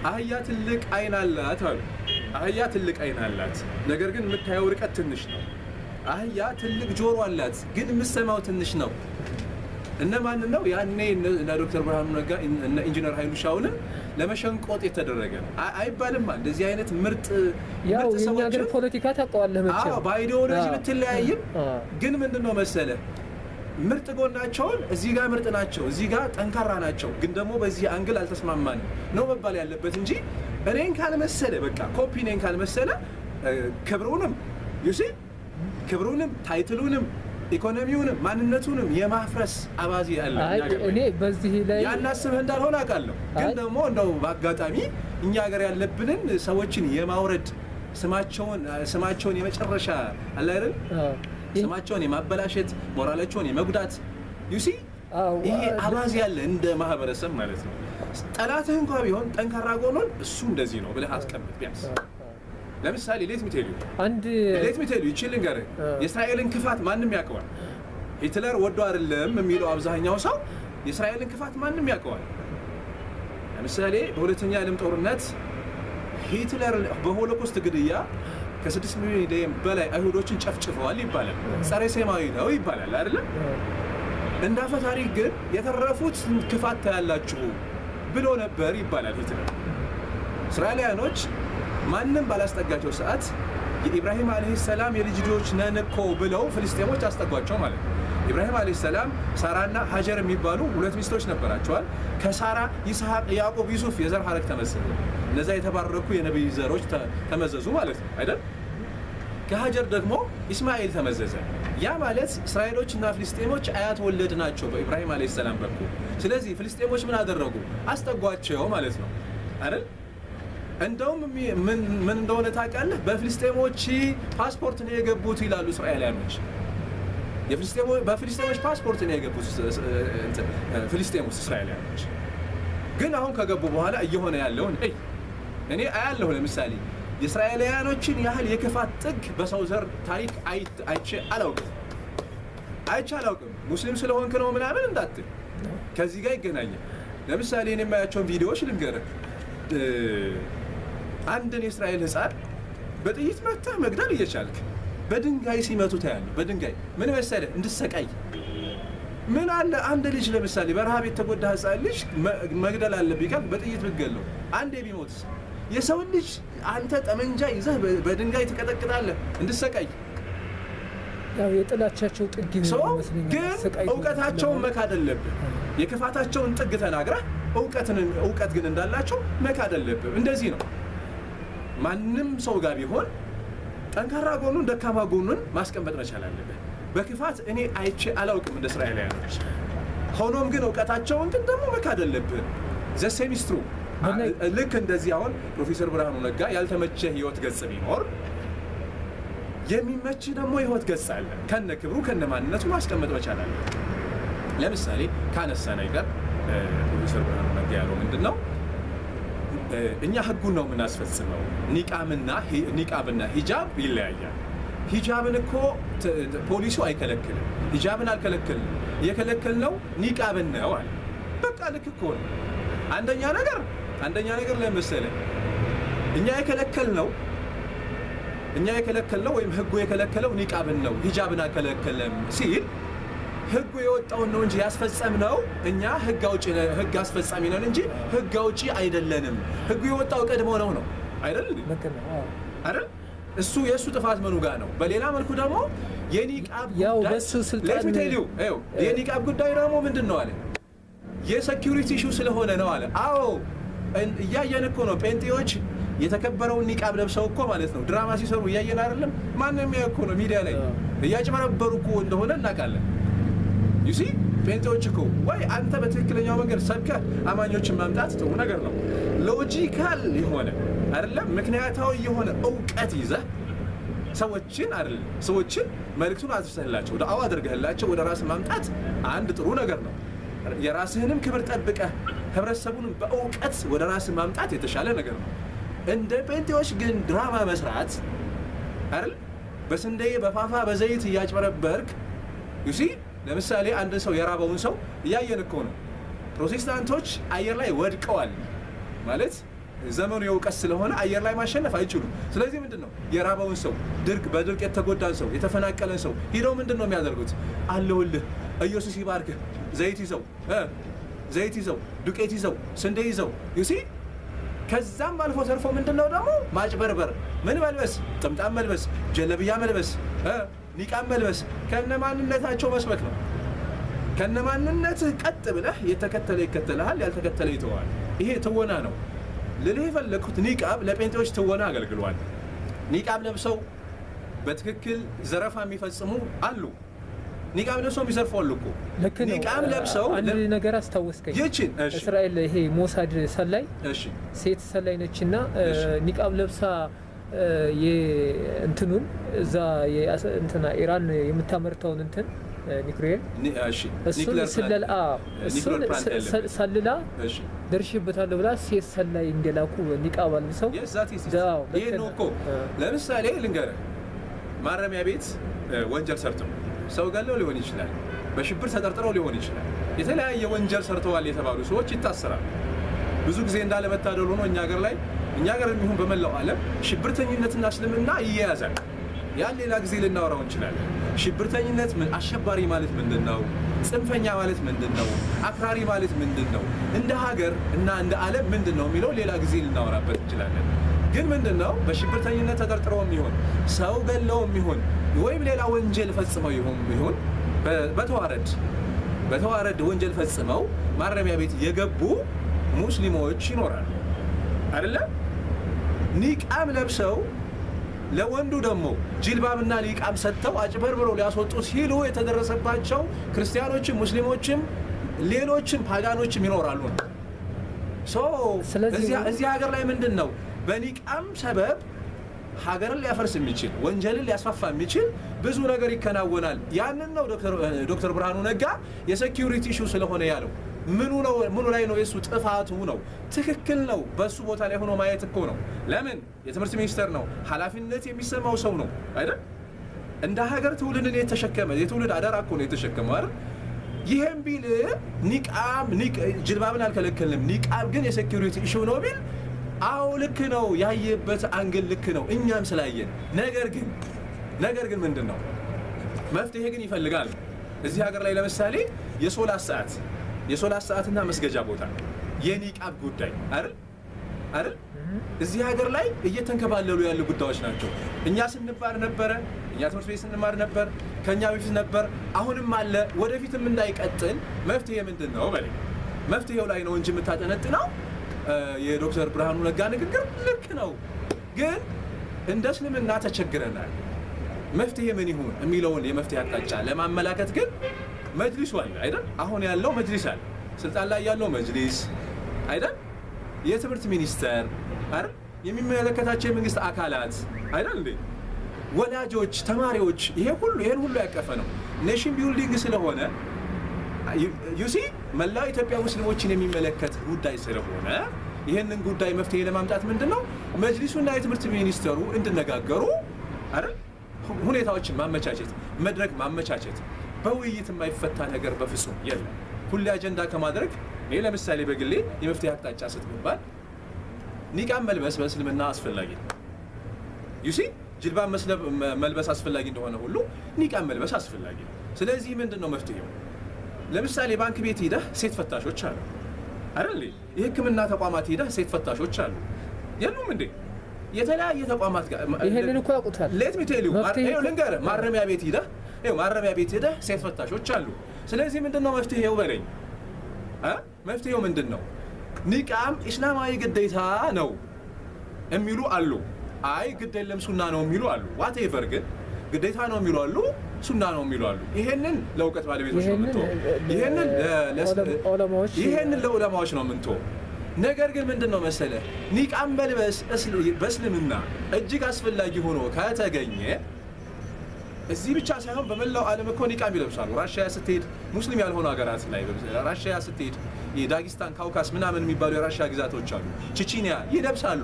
አህያ ትልቅ አይን አላት አሉ። አህያ ትልቅ አይን አላት፣ ነገር ግን የምታየው ርቀት ትንሽ ነው። አህያ ትልቅ ጆሮ አላት፣ ግን የምትሰማው ትንሽ ነው። እነማን ነው ያኔ? እነ ዶክተር ብርሃኑ ነጋ፣ እነ ኢንጂነር ኃይሉ ሻውልን ለመሸንቆጥ የተደረገ ነው አይባልማ። እንደዚህ አይነት ምርጥ ያው የኛ ሀገር ፖለቲካ ታውቀዋለህ መቼም። በ ideology ብትለያይም ግን ምንድን ነው መሰለህ፣ ምርጥ ጎናቸውን እዚህ ጋር ምርጥ ናቸው፣ እዚህ ጋር ጠንካራ ናቸው፣ ግን ደግሞ በዚህ angle አልተስማማንም ነው መባል ያለበት እንጂ እኔን ካልመሰለ፣ በቃ ኮፒ እኔን ካልመሰለ ክብሩንም፣ you see፣ ክብሩንም፣ title ኡንም፣ ኢኮኖሚውንም፣ ማንነቱንም የማፍረስ አባዜ አለ። እኔ በዚህ ላይ ያናስብህ እንዳልሆነ አውቃለሁ። ግን ደግሞ እንደው በአጋጣሚ እኛ ሀገር ያለብንን ሰዎችን የማውረድ፣ ስማቸውን የመጨረሻ አለ አይደል፣ ስማቸውን የማበላሸት፣ ሞራላቸውን የመጉዳት፣ you see፣ ይሄ አባዜ ያለ እንደ ማህበረሰብ ማለት ነው። ጠላትህ እንኳ ቢሆን ጠንካራ ጎኑን እሱ እንደዚህ ነው ብለህ አስቀምጥ ቢያንስ። ለምሳሌ let me tell you አንድ let me tell you፣ ይችል ልንገርህ፣ የእስራኤልን ክፋት ማንም ያውቀዋል። ሂትለር ወዶ አይደለም የሚለው አብዛኛው ሰው፣ የእስራኤልን ክፋት ማንም ያውቀዋል። ለምሳሌ በሁለተኛ የዓለም ጦርነት ሂትለር በሆሎኮስት ግድያ ከ6 ሚሊዮን በላይ አይሁዶችን ጨፍጭፈዋል ይባላል። ጸረ ሴማዊ ነው ይባላል አይደለም? እንደ አፈ ታሪክ ግን የተረፉት ክፋት ታያላችሁ ብሎ ነበር ይባላል ሂትለር። እስራኤላውያኖች ማንም ባላስጠጋቸው ሰዓት የኢብራሂም ዓለይሂ ሰላም የልጅ ልጆች ነን እኮ ብለው ፍልስጤሞች አስጠጓቸው ማለት ነው። ኢብራሂም ዓለይሂ ሰላም ሳራና ሀጀር የሚባሉ ሁለት ሚስቶች ነበራቸዋል። ከሳራ ይስሐቅ፣ ያዕቆብ፣ ዩሱፍ የዘር ሐረግ ተመዘዘ። እነዛ የተባረኩ የነቢይ ዘሮች ተመዘዙ ማለት ነው አይደል? ከሀጀር ደግሞ ኢስማኤል ተመዘዘ። ያ ማለት እስራኤሎች እና ፍልስጤሞች አያት ወለድ ናቸው በኢብራሂም ዓለይሂ ሰላም በኩል። ስለዚህ ፍልስጤሞች ምን አደረጉ? አስጠጓቸው ማለት ነው አይደል? እንደውም ምን እንደሆነ ታውቃለህ? በፍልስጤሞች ፓስፖርት ነው የገቡት ይላሉ እስራኤላውያኖች። በፍልስጤሞች ፓስፖርት ነው የገቡት ፍልስጤሞች እስራኤላውያኖች። ግን አሁን ከገቡ በኋላ እየሆነ ያለውን እይ፣ እኔ አያለሁ። ለምሳሌ የእስራኤላውያኖችን ያህል የክፋት ጥግ በሰው ዘር ታሪክ አይቼ አላውቅም፣ አይቼ አላውቅም። ሙስሊም ስለሆንክ ነው ምናምን እንዳትል፣ ከዚህ ጋር ይገናኛል። ለምሳሌ እኔ የማያቸውን ቪዲዮዎች ልንገርህ። አንድን የእስራኤል ሕፃን በጥይት መተህ መግደል እየቻልክ በድንጋይ ሲመቱ ታያለህ። በድንጋይ ምን መሰለህ እንድሰቃይ። ምን አለ አንድ ልጅ ለምሳሌ በረሃብ የተጎዳ ሕፃን ልጅ መግደል አለብኝ ካልክ በጥይት ብትገለው አንዴ ቢሞትስ? የሰውን ልጅ አንተ ጠመንጃ ይዘህ በድንጋይ ትቀጠቅጣለህ እንድሰቃይ። ያው የጥላቻቸው ጥግ ሰው ግን እውቀታቸውን መካድ አለብህ። የክፋታቸውን ጥግ ተናግረህ እውቀት ግን እንዳላቸው መካድ አለብህ። እንደዚህ ነው። ማንም ሰው ጋር ቢሆን ጠንካራ ጎኑን ደካማ ጎኑን ማስቀመጥ መቻል አለብህ። በክፋት እኔ አይቼ አላውቅም እንደ እስራኤላውያኖች። ሆኖም ግን እውቀታቸውን ግን ደግሞ መካድ አለብህ። The same is true። ልክ እንደዚህ አሁን ፕሮፌሰር ብርሃኑ ነጋ ያልተመቸ ህይወት ገጽ ቢኖር የሚመች ደግሞ የህይወት ገጽ አለ። ከነ ክብሩ ከነ ማንነቱ ማስቀመጥ መቻል አለ። ለምሳሌ ካነሳን አይቀር ፕሮፌሰር ብርሃኑ ነጋ ያለው ምንድን ነው? እኛ ህጉን ነው የምናስፈጽመው። ኒቃብና ሂጃብ ይለያያል። ሂጃብን እኮ ፖሊሱ አይከለክልም። ሂጃብን አልከለከልንም። የከለከልነው ኒቃብን ነው አለ። በቃ ልክ እኮ ነው። አንደኛ ነገር ለምሳሌ እኛ የከለከልነው ወይም ህጉ የከለከለው ኒቃብን ነው፣ ሂጃብን አልከለከለም ሲል ህጉ የወጣውን ነው እንጂ ያስፈጸምነው፣ እኛ ህግ አውጪ ህግ አስፈጻሚ ነን እንጂ ህግ አውጪ አይደለንም። ህጉ የወጣው ቀድሞ ነው አይደል? አይደል? እሱ የእሱ ጥፋት ምኑ ጋር ነው? በሌላ መልኩ ደግሞ የኒቃብ ያው በሱ ስልጣን let me tell you፣ የኒቃብ ጉዳይ ደግሞ ምንድን ነው አለ፣ የ security issue ስለሆነ ነው አለ። አዎ፣ እያየን እኮ ነው። ጴንጤዎች የተከበረውን ኒቃብ ለብሰው እኮ ማለት ነው ድራማ ሲሰሩ እያየን አይደለም? ማንም ያው እኮ ነው፣ ሚዲያ ላይ እያጭበረበሩ እኮ እንደሆነ እናውቃለን። You see፣ ጴንጤዎች እኮ ወይ አንተ በትክክለኛው መንገድ ሰብከህ አማኞችን ማምጣት ጥሩ ነገር ነው። Logical የሆነ አይደለም፣ ምክንያታዊ የሆነ እውቀት ይዘህ ሰዎችን አይደለም፣ ሰዎችን መልእክቱን አድርሰህላቸው፣ ዳዕዋ አድርገህላቸው ወደ ራስ ማምጣት አንድ ጥሩ ነገር ነው። የራስህንም ክብር ጠብቀህ ህብረተሰቡንም በእውቀት ወደ ራስ ማምጣት የተሻለ ነገር ነው። እንደ ጴንጤዎች ግን ድራማ መስራት አይደል፣ በስንዴ፣ በፋፋ፣ በዘይት እያጭበረበርክ፣ you see፣ ለምሳሌ አንድ ሰው የራበውን ሰው እያየን እኮ ነው። ፕሮቴስታንቶች አየር ላይ ወድቀዋል ማለት ዘመኑ የእውቀት ስለሆነ አየር ላይ ማሸነፍ አይችሉም። ስለዚህ ምንድነው የራበውን ሰው፣ ድርቅ በድርቅ የተጎዳን ሰው፣ የተፈናቀለን ሰው ሂደው ምንድነው የሚያደርጉት? አለሁልህ፣ ኢየሱስ ይባርክህ፣ ዘይት ይዘው ዘይት ይዘው ዱቄት ይዘው ስንዴ ይዘው you see። ከዛም አልፎ ተርፎ ምንድነው ደግሞ ማጭበርበር፣ ምን መልበስ፣ ጥምጣም መልበስ፣ ጀለብያ መልበስ፣ ኒቃብ መልበስ፣ ከነማንነታቸው መስበክ ነው። ከነማንነትህ ቀጥ ብለህ የተከተለ ይከተልሃል፣ ያልተከተለ ይተዋል። ይሄ ትወና ነው ልልህ የፈለግኩት። ኒቃብ ለጴንጤዎች ትወና አገልግሏል። ኒቃብ ለብሰው በትክክል ዘረፋ የሚፈጽሙ አሉ። ኒቃብ ለብሰው የሚዘርፉ አሉ እኮ። ልክ ነው። ኒቃብ ለብሰው አንድ ነገር አስታወስከኝ። ይችን እስራኤል ይሄ ሞሳድ ሰላይ ሴት ሰላይ ነችና ኒቃብ ለብሳ እንትኑን እዛ እንትና ኢራን የምታመርተውን እንትን ኒውክሌር እሱን እሱን ሰልላ ደርሼበታለሁ ብላ ሴት ሰላይ እንደላኩ ኒቃብ አልብሰው ይሄ ነው እኮ። ለምሳሌ ልንገርህ፣ ማረሚያ ቤት ወንጀል ሰርተው ሰው ገለው ሊሆን ይችላል፣ በሽብር ተጠርጥረው ሊሆን ይችላል። የተለያየ ወንጀል ሰርተዋል የተባሉ ሰዎች ይታሰራሉ። ብዙ ጊዜ እንዳለመታደል ሆኖ እኛ ሀገር ላይ እኛ ሀገር የሚሆን በመላው ዓለም ሽብርተኝነትና እስልምና ይያያዛል። ያን ሌላ ጊዜ ልናወራው እንችላለን። ሽብርተኝነት ምን፣ አሸባሪ ማለት ምንድን ነው? ጽንፈኛ ማለት ምንድን ነው? አክራሪ ማለት ምንድን ነው? እንደ ሀገር እና እንደ ዓለም ምንድን ነው የሚለው ሌላ ጊዜ ልናወራበት እንችላለን። ግን ምንድን ነው በሽብርተኝነት ተጠርጥረው የሚሆን ሰው ገለው የሚሆን ወይም ሌላ ወንጀል ፈጽመው ይሁን በተዋረድ ወንጀል ፈጽመው ማረሚያ ቤት የገቡ ሙስሊሞች ይኖራሉ አይደለ? ኒቃብ ለብሰው ለወንዱ ደግሞ ጅልባብና ኒቃብ ሰጥተው አጭበርብረው ሊያስወጡ ሲሉ የተደረሰባቸው ክርስቲያኖችም ሙስሊሞችም ሌሎችም ፓጋኖችም ይኖራሉ። እዚህ ሀገር ላይ ምንድን ነው በኒቃም ሰበብ ሀገርን ሊያፈርስ የሚችል ወንጀልን ሊያስፋፋ የሚችል ብዙ ነገር ይከናወናል። ያንን ነው ዶክተር ብርሃኑ ነጋ የ security issue ስለሆነ ያለው። ምኑ ላይ ነው የሱ ጥፋቱ? ነው ትክክል ነው። በሱ ቦታ ላይ ሆኖ ማየት እኮ ነው። ለምን የትምህርት ሚኒስተር ነው፣ ኃላፊነት የሚሰማው ሰው ነው አይደል? እንደ ሀገር ትውልድን የተሸከመ የትውልድ አደራ እኮ ነው የተሸከመው አይደል? ይሄም ቢል ኒቃብ ጅልባብን አልከለከልንም፣ ኒቃብ ግን የ security issue ነው ቢል አዎ ልክ ነው፣ ያየበት angle ልክ ነው፣ እኛም ስላየን። ነገር ግን ምንድን ነው መፍትሄ ግን ይፈልጋል። እዚህ ሀገር ላይ ለምሳሌ የሶላት ሰዓትና መስገጃ ቦታ የኒቃብ ጉዳይ አይደል አይደል? እዚህ ሀገር ላይ እየተንከባለሉ ያሉ ጉዳዮች ናቸው። እኛ ስንማር ነበረ፣ እኛ ትምህርት ቤት ስንማር ነበር፣ ከኛ በፊት ነበር፣ አሁንም አለ፣ ወደፊትም እንዳይቀጥል መፍትሄ ምንድን ነው በለኝ። መፍትሄው ላይ ነው እንጂ የምታጠነጥነው የዶክተር ብርሃኑ ነጋ ንግግር ልክ ነው፣ ግን እንደ እስልምና ተቸግረናል። መፍትሄ ምን ይሁን የሚለውን የመፍትሄ አቅጣጫ ለማመላከት ግን መጅሊሱ አለ አይደል? አሁን ያለው መጅሊስ አለ፣ ስልጣን ላይ ያለው መጅሊስ አይደል? የትምህርት ሚኒስተር አይደል? የሚመለከታቸው የመንግስት አካላት አይደል እንዴ? ወላጆች፣ ተማሪዎች፣ ይሄ ሁሉ ይሄን ሁሉ ያቀፈ ነው። nation building ስለሆነ you see መላው ኢትዮጵያ ሙስሊሞችን የሚመለከት ጉዳይ ስለሆነ ይህንን ጉዳይ መፍትሄ ለማምጣት ምንድነው መጅሊሱና የትምህርት ሚኒስተሩ እንዲነጋገሩ አይደል? ሁኔታዎችን ማመቻቸት፣ መድረክ ማመቻቸት። በውይይት የማይፈታ ነገር በፍጹም የለም። ሁሌ አጀንዳ ከማድረግ እኔ ለምሳሌ በግሌ የመፍትሄ አቅጣጫ ስትባል ኒቃብ መልበስ በእስልምና አስፈላጊ ነው። you see ጅልባብ መልበስ አስፈላጊ እንደሆነ ሁሉ ኒቃብ መልበስ አስፈላጊ ነው። ስለዚህ ምንድነው መፍትሄው? ለምሳሌ ባንክ ቤት ሄደህ ሴት ፈታሾች አሉ አይደል? የሕክምና ተቋማት ሄደህ ሴት ፈታሾች አሉ የሉም እንዴ? የተለያየ ተቋማት ጋር ይሄንን እኮ ያውቁታል። let me tell you ልንገርህ፣ ማረሚያ ቤት ሄደህ ማረሚያ ቤት ሄደህ ሴት ፈታሾች አሉ። ስለዚህ ምንድነው መፍትሄው በለኝ። መፍትሄው ምንድነው? ኒቃም እስላማዊ ግዴታ ነው የሚሉ አሉ። አይ ግድ የለም ሱና ነው የሚሉ አሉ። whatever ግን ግዴታ ነው የሚሉ አሉ፣ ሱና ነው የሚሉ አሉ። ይሄንን ለእውቀት ባለቤቶች ነው የምንተወው። ይሄንን ለዑለማዎች ነው የምንተወው። ነገር ግን ምንድነው መሰለህ ኒቃም መልበስ በእስልምና እጅግ አስፈላጊ ሆኖ ከተገኘ እዚህ ብቻ ሳይሆን በመላው ዓለም እኮ ኒቃም ይለብሳሉ። ራሽያ ስትሄድ ሙስሊም ያልሆኑ ሀገራት ላይ ራሽያ ስትሄድ የዳጊስታን፣ ካውካስ ምናምን የሚባሉ የራሽያ ግዛቶች አሉ፣ ቺቺኒያ ይለብሳሉ።